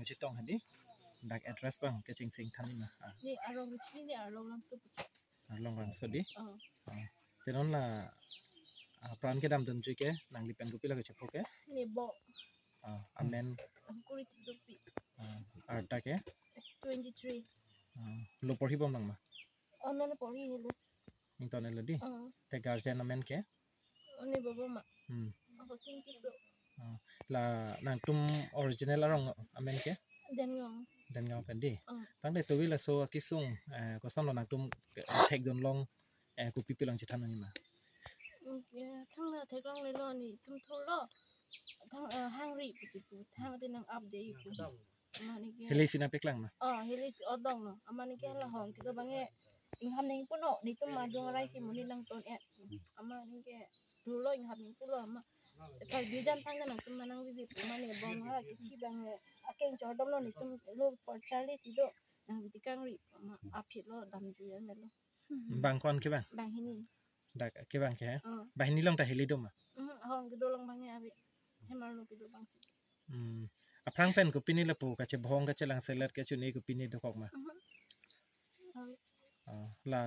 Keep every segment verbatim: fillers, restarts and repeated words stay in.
Chetong hadi. Dak address abang kecheng sing than ma. Ah, Ne arong kecil ne arong langsung pucuk. Arlong Rangso di. Oh. Ah, te non la, ah, apran kedam dunjui ke, nangli pen kopilo kachepho ke? Ne bo. Ah, amen. Kuri Tisopi. Ah, arta ke? Twenty-three. Ah, lo porhi bom lang ma? Oh, non porhi helo. Nington helo di. Oh. Te guardian amen ke? Oh, ne bobo ma. Hmm. Ako Sing Tiso. Ah, la nangtum original arong amen ke? Dengaon. Dengaon pen di. Oh. Tangte tuwi laso akesung, eh, koson lo nangtum, eh, thekdun long, eh, kopi pi along chethan nangji ma? Okay, thang la theklonglelo, netum thurlo. Thang, eh, hangri pusi pu. Thang te nang update pu. Amat neke. Heli si nangpeklang ma? Oh, heli si odong lo. Amat neke la hong kedo abang ke ingham nangji pulo. Netum madung arai si monit nangton et. Amat neke thurlo, ingham nangji pulo amat. Kal bijan thang nangtum manang bibi amat ne bong ha kichi abang ke. Akeng chordom lo, netum lo por charli si do. Nang bitikang ri amat aphi lo damjui ya melo. Bang ko-an ke bang? Banghini. Dak ke bang ke, eh? Oh. Banghini along ta heli do ma? Hmm, hong kedo along abang ke ave. Hemar lo kedo abang si. Hmm. Aphrang pen kopine lapu kachebhong kachelang selet kachune kopine dokok ma? Mhm. Ave. Ah, la,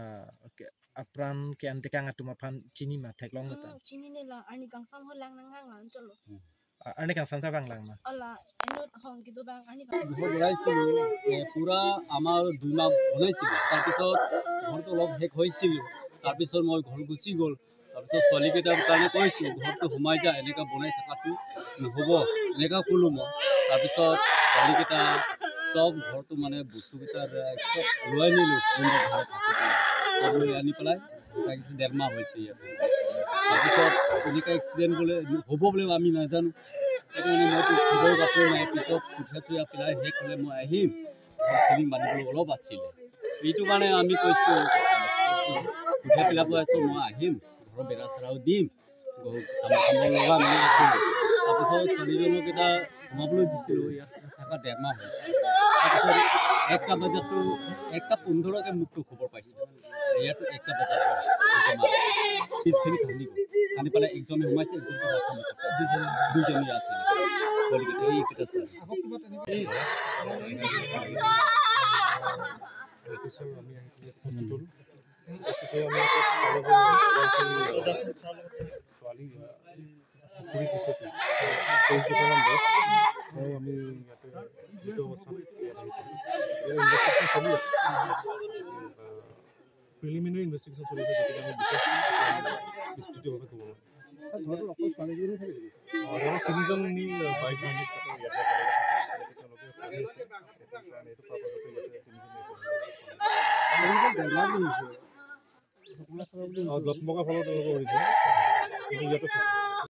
okay, apran ke-an tekang atum aphan chini ma theklong ta? Hmm, chinine la, arni kangsam ho lang nang hang lang cholo. Hmm. Ah, arni kangsam ta bang lang ma? Ala, enut hong kedo abang arni kangsam. ঘৰ বনাইছিলোঁ, এ, পূৰা আমাৰ দুই মাহ বনাইছিলোঁ। তাৰপিছত ঘৰটো অলপ শেষ হৈছিলোঁ। তাৰপিছত মই ঘৰ গুচি গ'ল। তাৰপিছত ছোৱালীকেইটাৰ কাৰণে কৈছোঁ, "ঘৰটো সোমাই যা, এনেকা বনাই থকাটো নহ'ব।" এনেকা ক'লোঁ মই। তাৰপিছত ছোৱালীকেইটা চব ঘৰটো মানে বস্তুকেইটা চব লৈ আনিলোঁ, যোনটো ঘৰত থাকোঁ। চব লৈ আনি পেলাই তাই কৈছে, "ডেৰ মাহ হৈছে ইয়াত।" তাৰপিছত এনেকা এক্সিডেণ্ট বোলে হ'ব বোলে আমি নাজানো। সেইটো কাৰণে মইতো খবৰ বাতৰি নাই। পিছত কঠীয়া চঠীয়া পেলাই শেষ হ'লে মই আহিম, ঘৰ চিলিং বান্ধিবলৈ অলপ আছিলে। এইটো কাৰণে আমি কৈছোঁ, কঠীয়া পেলাব আছোঁ, মই আহিম, ঘৰৰ বেৰা চেৰাও দিম, ঘৰ কাম চাম লগাম, এনেকে ক'লোঁ। তাৰপিছত ছোৱালীজনক এটা সোমাবলৈ দিছিলোঁ, ইয়াত থকা ডেৰ মাহ হৈছে। তাৰপিছত একটা বজাততো, একটা পোন্ধৰতে মোকতো খবৰ পাইছোঁ। ইয়াত একটা বজাত পিছখিনি খান্দি গ'ল। খান্দি পেলাই একজনে সোমাইছে, একজন দুজনে আছিল। ছোৱালীকেইটা, এইকেইটা ছোৱালী। তাৰপিছত আমি আহিছোঁ ইয়াত হস্পিটেল। হস্পিটেল আমি ইয়াতে চাব গৈ ছোৱালী, আহ, পুখুৰী পিছতে তেইছ বছৰমান বয়স। তেওঁ আমি ইয়াতে মৃত অৱস্থাত ইয়াত আহি পালোঁ। ইয়াৰ ইনভেষ্টিগেশ্যন চলি আছে। আহ, প্ৰিলিমিনাৰী ইনভেষ্টিগেশ্যন চলি আছে, গতিকে আমি বিশেষ বিস্তৃতভাৱে ক'ব নোৱাৰোঁ। ছাৰ, ঘৰটোত অকল ছোৱালীজনী থাকে নেকি? অ, ঘৰৰ তিনিজনী, আহ, বাইক ভনীয়েক তাতে ইয়াতে একেলগে থাকে। গতিকে তেওঁলোকে পঢ়ি আছে। এইটো পাৰ্পাছতে ইয়াতে তিনিজনী একেলগে থাকে। অ, দত্মকা ফালৰ তেওঁলোকে কৰিছে। কিন্তু ইয়াতে থাকে।